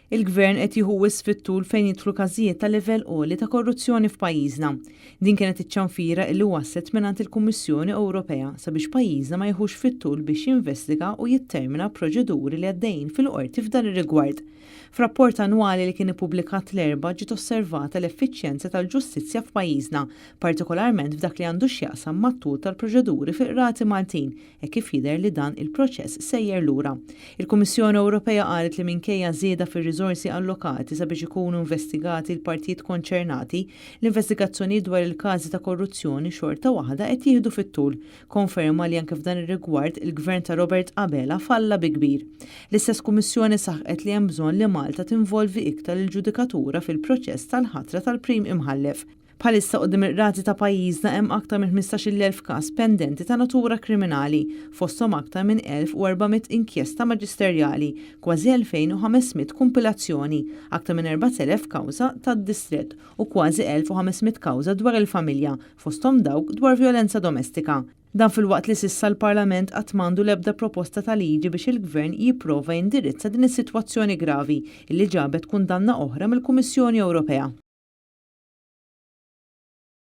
Il-Gvern qed jieħu wisq fit-tul fejn jidħlu każijiet ta' livell għoli ta' korruzzjoni f'pajjiżna. Din kienet iċ-ċanfira illi waslet mingħand il-Kummissjoni Ewropea sabiex pajjiżna ma jieħux fit-tul biex jinvestiga u jittermina proċeduri li għaddejjin fil-qorti f'dan ir-rigward. F'rapport annwali li kien ippubblikat l-Erbgħa ġiet osservata l-effiċjenza tal-ġustizzja f'pajjiżna, partikolarment f'dak li għandu x'jaqsam mat-tul tal-proċeduri fil-qrati Maltin, hekk kif jidher li dan il-proċess sejjer lura. Il-Kummissjoni Ewropea qalet li minkejja żieda fir-riżorsi allokati sabiex ikunu investigati l-partijiet konċernati, l-investigazzjonijiet dwar il-każi ta' korruzzjoni xorta waħda qed jieħdu fit-tul. Konferma li anke f'dan ir-rigward il-Gvern ta' Robert Abela falla bi kbir. L-istess Kummissjoni saħqet li hemm bżonn li Malta tinvolvi iktar il-ġudikatura fil-proċess tal-ħatra tal-Prim Imħallef. Bħalissa quddiem il-qrati ta' pajjiżna hemm aktar minn 15,000 każ pendenti ta' natura kriminali, fosthom aktar minn 1,400 inkjesta maġisterjali, kważi 2,500 kumpilazzjoni, aktar minn 4,000 kawża tad-distrett u kważi 1,500 kawża dwar il-familja, fosthom dawk dwar vjolenza domestika. Dan filwaqt li s'issa l-Parlament qatt m'għandu l-ebda proposta ta' liġi biex il-Gvern jipprova jindirizza din is-sitwazzjoni gravi illi ġabet kundanna oħra mill-Kummissjoni Ewropea.